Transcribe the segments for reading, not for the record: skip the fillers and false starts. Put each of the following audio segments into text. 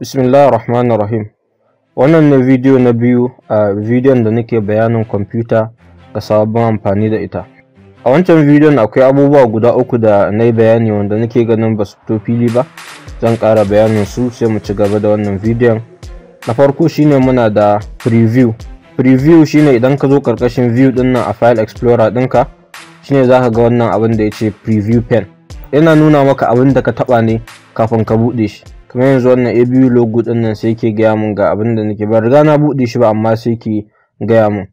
Bismillahir Rahmanir Rahim. Wannan ne bidiyo na biyu a bidiyon da nake bayanin kwamfuta ga sababbin amfani da ita. A wancan bidiyon akwai abubuwa guda uku da na yi bayani wanda nake ganin ba su fito fili ba. Zan ƙara bayanin su sai mu ci gaba da wannan bidiyon. Na farko shine muna da preview. Preview shine idan ka zo ƙarƙashin view ɗin nan a File Explorer ɗinka, shine za ka ga wannan abin da ya ce preview pane. Yana nuna maka abin da ka taɓa ne kafin ka buɗe shi. Kamar yanzu wannan ABU logo din nan sai yake gaya mun ga abin da nake, ban riga na buɗe shi ba amma sai ke gaya mun.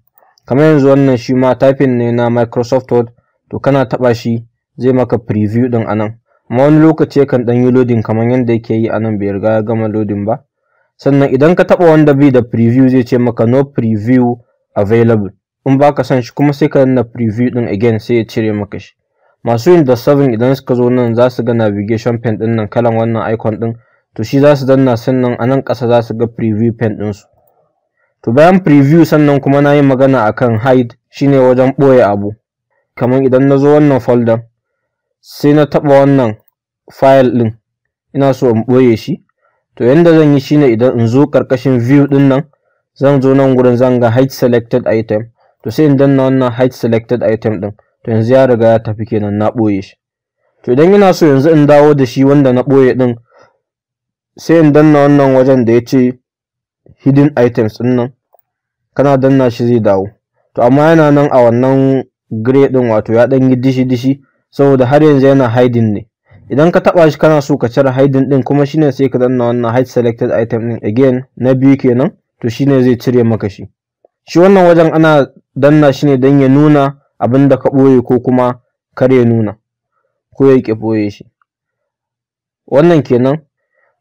Kamar yanzu wannan shi ma typing ne na Microsoft Word, to kana taɓa shi zai maka preview din anan. Amma wani lokaci yakan ɗan yi loading kamar yadda yake yi anan, bai riga ya gama loading ba. Sannan idan ka taɓa wanda bai da preview, zai ce maka "No preview available". In baka son shi kuma, sai ka danna preview din again, sai ya cire maka shi. Masu Windows 7 idan suka zo nan, za su ga navigation pane din nan, kalan wannan icon din, to shi za su danna. Sannan a nan ƙasa za su ga preview pane ɗinsu. To bayan preview, sannan kuma na yi magana akan hide, shine wajen ɓoye abu. Kamar idan na zo wannan folder, sai na taɓa wannan file ɗin, ina so in ɓoye shi, to yanda zan yi shine idan in zo ƙarƙashin view ɗin nan, zan zo nan gurin, zan ga hide selected item, to sai in danna wannan hide selected item ɗin. To yanzu ya riga ya tafi kenan, na ɓoye shi. To idan ina so yanzu in dawo da shi wanda na ɓoye ɗin, sai in danna wannan wajen da ya ce hidden items ɗin nan. Kana danna shi zai dawo. To amma yana nan a wannan gray ɗin, wato ya ɗan yi dishi dishi, saboda har yanzu yana hiding ne. Idan ka taɓa shi kana so ka cire hiding ɗin kuma, shine sai ka danna wannan hide selected item ɗin again, na biyu kenan, to shine zai cire maka shi. Shi wannan wajen ana danna shi ne don ya nuna abin da ka ɓoye ko kuma kar ya nuna, ko ya ƙi ɓoye shi. Wannan kenan.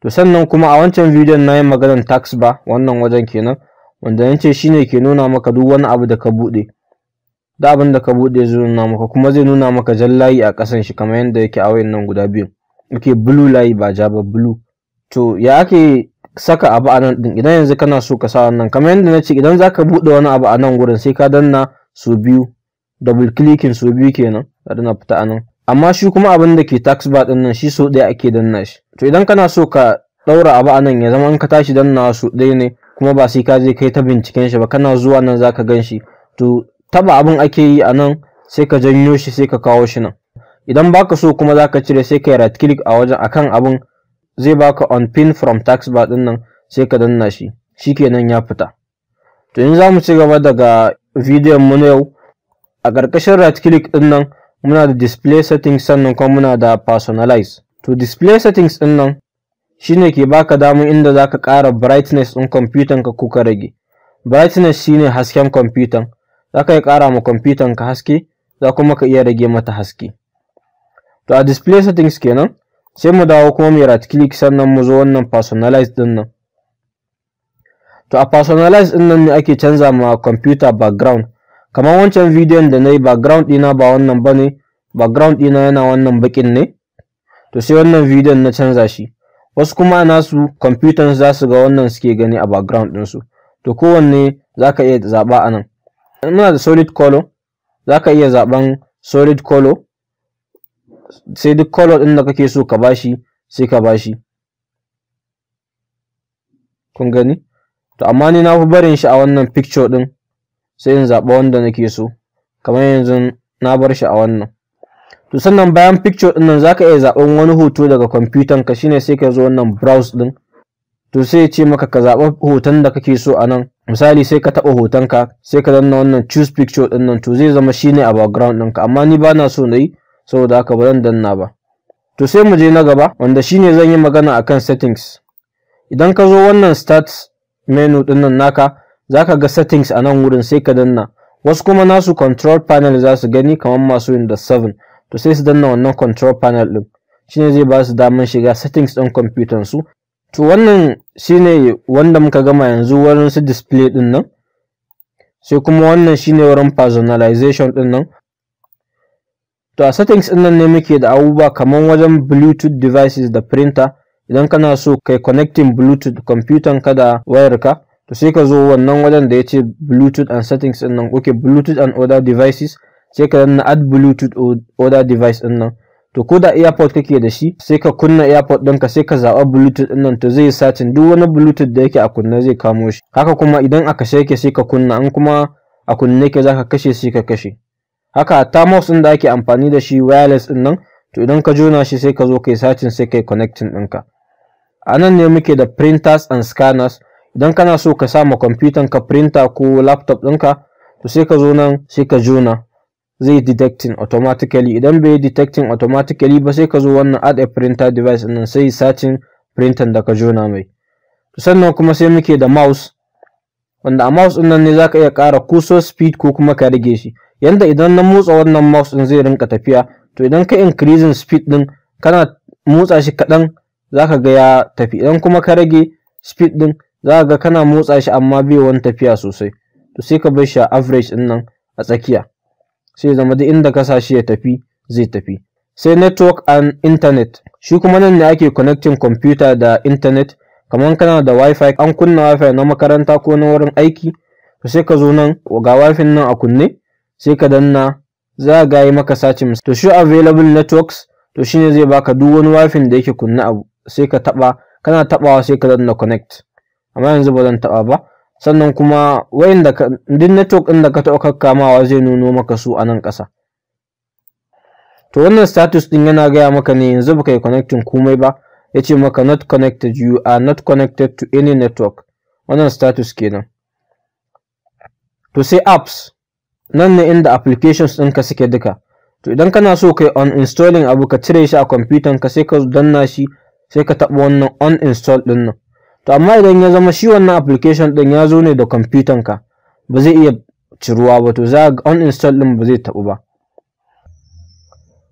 To sannan kuma a wancan bidiyon na yi maganar taskbar, wannan wajen kenan, wanda na ce shine ke nuna maka duk wani abu da ka buɗe. Da abin da ka buɗe zai nuna maka, kuma zai nuna maka jan layi a ƙasan shi kamar yadda yake a wayannan guda biyun. Okay, blue layi, ba ja ba, blue. To ya ake saka abu a nan ɗin? Idan yanzu kana so ka sa wannan, kamar yadda na ce, idan za ka buɗe wani abu a nan gurin, sai ka danna sau biyu, double clicking sau biyu kenan. Bari na fita a nan. Amma shi kuma abin da ke taskbar ɗin nan, shi sau ɗaya ake danna shi. To idan kana so ka ɗaura abu a nan, ya zama in ka tashi dannawa sau ɗaya ne, kuma ba sai ka je kai ta binciken shi ba, kana zuwa nan zaka gan shi, to taba abin ake yi a nan, sai ka janyo shi, sai ka kawo shi nan. Idan baka so kuma zaka cire, sai ka yi right click a wajen akan abin, zai baka unpin from taskbar din nan, sai ka danna shi, shikenan ya fita. To yanzu zamu ci gaba daga bidiyon mu na yau. A ƙarƙashin right click din nan muna da display settings, sannan kuma muna da personalize. To display settings din nan shine ke baka damar inda zaka ƙara brightness ɗin kwamfutan ka ko ka rage. Brightness shine hasken kwamfutan. Zaka iya ƙara ma kwamfutan ka haske, za kuma ka iya rage mata haske. To a display settings kenan. Sai mu dawo kuma mu right click, sannan mu zo wannan personalize din nan. To a personalize din nan ne ake canza ma computer background. Kamar wancan bidiyon da na yi, background ɗina ba wannan bane, background ɗina yana wannan baƙin ne. To sai wannan bidiyon na canza shi. Wasu kuma nasu kwamfutan za su ga wannan suke gani a background ɗinsu. To kowanne za ka iya zaɓa a nan. Muna da solid color, za ka iya zaɓen solid color, sai duk color ɗin da kake so ka bashi, sai ka bashi. Kun gani? To amma ni na fi barin shi a wannan picture ɗin, sai in zaɓa wanda nake so. Kamar yanzu na bar shi a wannan. To sannan bayan picture ɗin nan, zaka iya zaɓen wani hoto daga kwamfutan ka, shine sai ka zo wannan browse ɗin. To sai ya ce maka ka zaɓa hoton da kake so a nan. Misali, sai ka taɓa hoton ka, sai ka danna wannan choose picture ɗin nan, to zai zama shine a background ɗinka. Amma ni bana so na yi, saboda haka ba zan danna ba. To sai mu je na gaba, wanda shine zan yi magana akan settings. Idan ka zo wannan start menu ɗin nan naka, zaka ga settings a nan wurin, sai ka danna. Wasu kuma nasu control panel za su gani, kamar masu Windows 7, to sai su danna wannan control panel ɗin, shine zai ba su damar shiga settings ɗin kwamfutan su. To wannan shine wanda muka gama yanzu, wurin su display ɗin nan. Sai kuma wannan shine wurin personalization ɗin nan. To a settings ɗin nan ne muke da abubuwa kamar wajen Bluetooth devices da printer. Idan kana so kai connecting Bluetooth kwamfutan ka da wayarka, to sai ka zo wannan wajen da ya ce Bluetooth and settings ɗin nan, okay, Bluetooth and other devices, sai ka danna add Bluetooth other device ɗin nan. To To ko da AirPod kake da shi, sai ka kunna AirPod ɗinka, sai ka zaɓa Bluetooth ɗin nan, to zai searching duk wani Bluetooth da yake a kunne zai kamo shi. Haka kuma idan a kashe yake sai ka kunna, in kuma a kunne yake zaka kashe, sai ka kashe. Haka ta mouse ɗin da ake amfani da shi wireless ɗin nan, to idan ka jona shi sai ka zo kai searching, sai kai connecting ɗinka. A nan ne muke da printers and scanners. Idan kana so ka sa ma kwamfutan ka printer ko laptop ɗinka, to sai ka zo nan sai ka jona, zai detecting automatically. Idan bai detecting automatically ba, sai ka zo wannan add a printer device ɗin, sai searching printer da ka jona mai. Sannan kuma sai muke da mouse, wanda a mouse ɗin nan ne zaka iya ƙara cursor speed ko kuma ka rage shi. Yanda idan na motsa wannan mouse ɗin zai rinka tafiya. To idan ka increasing speed ɗin, kana motsa shi kaɗan zaka ga ya tafi. Idan kuma ka rage speed ɗin, zaka ga kana motsa shi amma bai wani tafiya sosai. To sai ka bar shi a average ɗin nan a tsakiya, sai zama duk inda ka sa shi ya tafi zai tafi. Sai network and internet. Shi kuma nan ne ake connecting computer da internet. Kamar kana da Wifi, an kunna Wifi na makaranta ko na wurin aiki, to sai ka zo nan, ga Wifi nan a kunne, sai ka danna, za ga yi maka searching. To show available networks, to shine zai baka duk wani Wifi da yake kunne abu, sai ka taba. Kana tabawa sai ka danna connect, amma yanzu ba zan taba ba. Sannan kuma wayanda duk network ɗin da ka taɓa kakkamawa zai nuno maka su a nan ƙasa. To wannan status ɗin yana gaya maka ne yanzu baka yi connecting komai ba, ya ce maka not connected, you are not connected to any network. Wannan status kenan. To sai apps. Nan ne inda applications ɗinka suke duka. To idan kana so kai uninstalling abu, ka cire shi a kwamfutan ka, sai ka danna shi, sai ka taɓa wannan uninstall ɗin nan. To amma idan ya zama shi wannan application ɗin ya zo ne da kwamfutan ka, ba zai iya ciruwa ba, to za ga uninstall ɗin ba zai taɓu ba.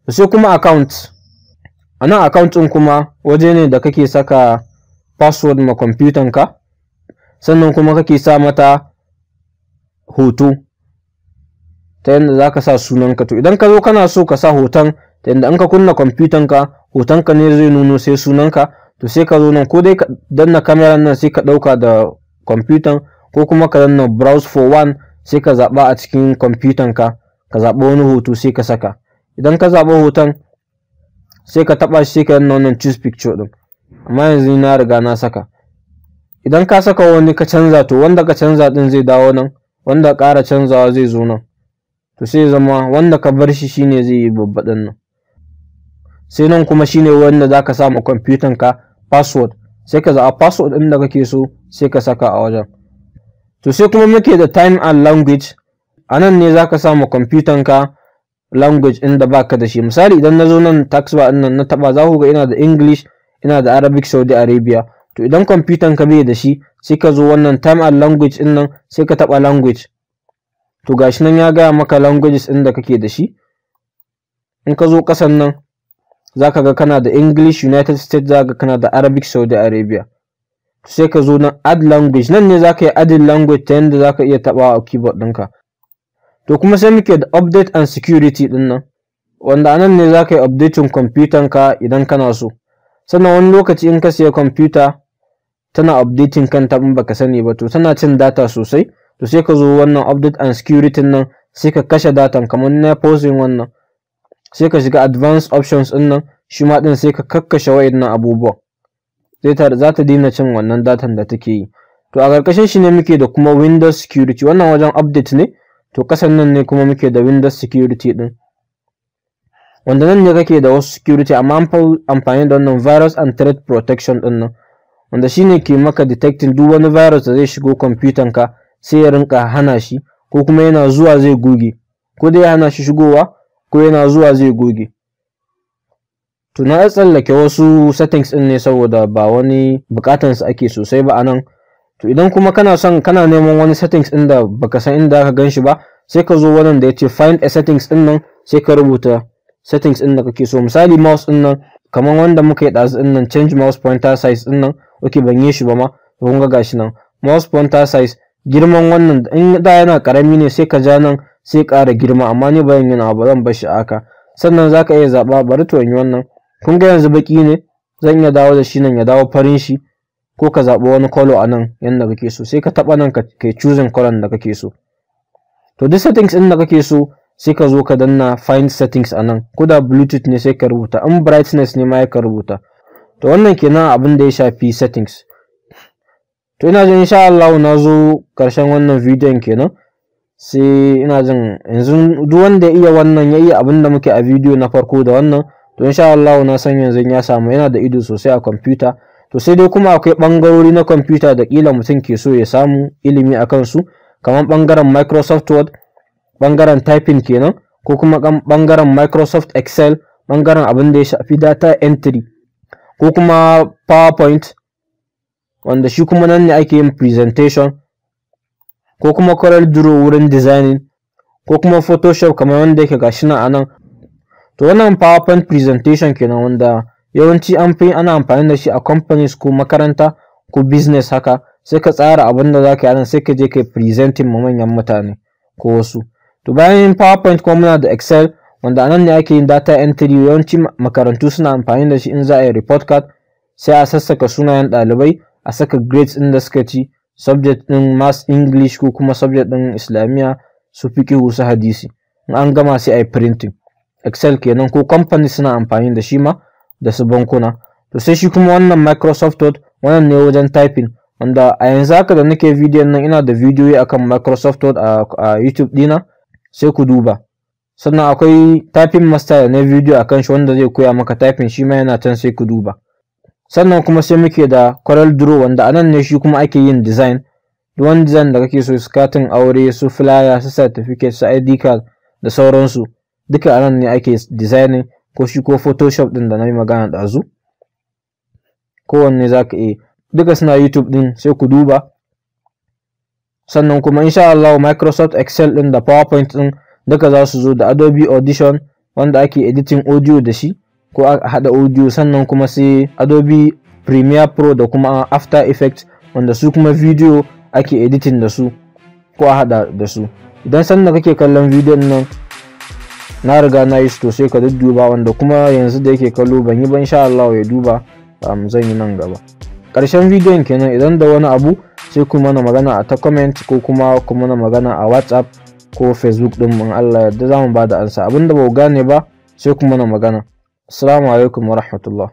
Sai kuma account. A nan account ɗin kuma waje ne da kake saka password ma kwamfutan ka, sannan kuma kake sa mata hoto ta yadda za ka sa sunanka. To idan ka zo kana so ka sa hoton ta yadda in ka kunna kwamfutan ka hotonka ne zai nuno sai sunanka, to sai ka zo nan, ko dai ka danna kameran nan sai ka ɗauka da kwamfutan, ko kuma ka danna browse for one, sai ka zaɓa a cikin kwamfutan ka, ka zaɓa wani hoto sai ka saka. Idan ka zaɓa hoton sai ka taɓa shi, sai ka danna wannan choose picture ɗin, amma yanzu na riga na saka. Idan ka saka wani ka canza, to wanda ka canza ɗin zai dawo nan, wanda ƙara canzawa zai zo nan, to sai zama wanda ka bar shi shine zai yi babba ɗin nan. Sai nan kuma shine wanda zaka sa ma kwamfutan ka password, sai ka zaɓa password ɗin da kake so sai ka saka a wajen. To sai kuma muke da time and language. A nan ne zaka sa ma kwamfutan ka language inda baka da shi. Misali, idan na zo nan taskbar ɗin nan na taɓa, za ku ga ina da English, ina da Arabic Saudi Arabia. To idan kwamfutan ka bai da shi, sai ka zo wannan time and language ɗin nan, sai ka taɓa language. To gashi nan ya gaya maka languages ɗin da kake da shi. In ka zo ƙasan nan za ka ga kana da English United States, za ka ga kana da Arabic Saudi Arabia. Sai ka zo nan add language, nan ne za ka yi adding language ta yadda za ka iya taɓawa a keyboard ɗinka. To kuma sai muke da update and security ɗin nan, wanda anan ne za ka yi updating kwamfutan ka idan kana so. Sannan wani lokaci in ka siya kwamfuta tana updating kanta in baka sani ba, to tana cin data sosai. To sai ka zo wannan update and security nan, sai ka kashe datan, kamar na pausing wannan. Sai ka shiga advanced options din nan, shi ma din sai ka kakkashe wa'innan abubuwan, zai ta za ta daina cin wannan datan da take yi. To a ƙarƙashin shi ne muke da kuma Windows security. Wannan wajen update ne. To kasan nan ne kuma muke da Windows security din, wanda nan ne kake da wasu security, amma an fi amfani da wannan virus and threat protection din nan, wanda shine ke maka detecting duk wani virus da zai shigo kwamfutan ka, sai ya rinka hana shi, ko kuma yana zuwa zai goge, ko dai ya hana shi shigowa ko yana zuwa zai goge. To na tsallake wasu settings din ne saboda ba wani bukatan su ake sosai ba anan. To idan kuma kana son kana neman wani settings din da baka san inda ka gan shi ba, sai ka zo wannan da yace find a settings din nan, sai ka rubuta settings din da kake so. Misali mouse din nan, kamar wanda muka yi ɗazu din nan, change mouse pointer size din nan. Okay, ban yi shi ba ma. To kun ga gashi nan mouse pointer size, girman wannan in da yana karami ne, sai ka ja nan sai ƙara girma, amma ni bayan yana ba zan bar shi haka. Sannan zaka iya zaɓa, bari to in yi wannan. Kun ga yanzu baki ne, zan iya dawo da shi nan ya dawo farin shi, ko ka zaɓi wani color a nan yanda kake so, sai ka taɓa nan ka kai choosing color da kake so. To duk settings ɗin da kake so Sai ka zo ka danna find settings a nan, ko da Bluetooth ne sai ka rubuta, in brightness ne ma ka rubuta. To wannan kenan abin da ya shafi settings. To ina jin insha Allah na zo karshen wannan bidiyon kenan. Sai ina jin yanzu duk wanda ya iya wannan, ya iya abin da muke a bidiyo na farko da wannan, to insha Allah na san yanzu ya samu, yana da ido sosai a kwamfuta. To sai dai kuma akwai bangarori na kwamfuta da kila mutum ke so ya samu ilimi a kansu, kamar bangaren Microsoft Word, bangaren typing kenan, ko kuma bangaren Microsoft Excel, bangaren abin da ya shafi data entry, ko kuma PowerPoint wanda shi kuma nan ne ake yin presentation, ko kuma Corel Draw wurin designing, ko kuma Photoshop kamar wanda yake gashi nan anan. To wannan PowerPoint presentation kenan, wanda yawanci an fi ana amfani da shi a companies ko makaranta ko business haka. Sai ka tsara abin da zaka yi anan, sai ka je kai presenting ma manyan mutane ko wasu. To bayan PowerPoint kuma muna da Excel, wanda anan ne ake yin data entry. Yawanci makarantu suna amfani da shi in za a yi report card, sai a sassaka sunayen ɗalibai, a saka grades ɗin da suka ci, subject ɗin maths, English, ko kuma subject ɗin Islamiyya, su fiqhu, su hadisi. In an gama sai a yi printing. Excel kenan, ko company suna amfani da shi ma, da su bankuna. To sai shi kuma wannan Microsoft Word, wannan ne wajen typing, wanda a yanzu haka da nake bidiyon nan ina da bidiyoyi akan Microsoft Word a YouTube dina, sai ku duba. Sannan akwai typing master na bidiyo akan shi wanda zai koya maka typing, shi ma yana can, sai ku duba. Sannan kuma sai muke da Corel Draw, wanda anan ne shi kuma ake yin design. Duk wani design da kake so, su katin aure, su flyer, su certificate, su ID card da sauransu, duka anan ne ake designing, ko shi ko Photoshop din da na yi magana ɗazu. Kowanne za ka iya, duka suna YouTube din, sai ku duba. Sannan kuma insha Allah Microsoft Excel din da PowerPoint din duka za su zo, da Adobe Audition wanda ake editing audio da shi ko a haɗa audio. Sannan kuma sai Adobe Premiere Pro da kuma After Effects, wanda su kuma video ake editing da su ko a haɗa da su. Idan sanda kake kallon bidiyon nan na riga na yi su, to sai ka dudduba. Wanda kuma yanzu da yake kallo ban yi ba, insha Allah ya duba, zan yi nan gaba. Ƙarshen bidiyon kenan. Idan da wani abu sai ku mana magana a ta comment, ko kuma ku mana magana a WhatsApp ko Facebook din mu, Allah yadda za mu bada ansa. Abinda ba ku gane ba sai ku mana magana. Assalamu alaikum wa rahmatullah.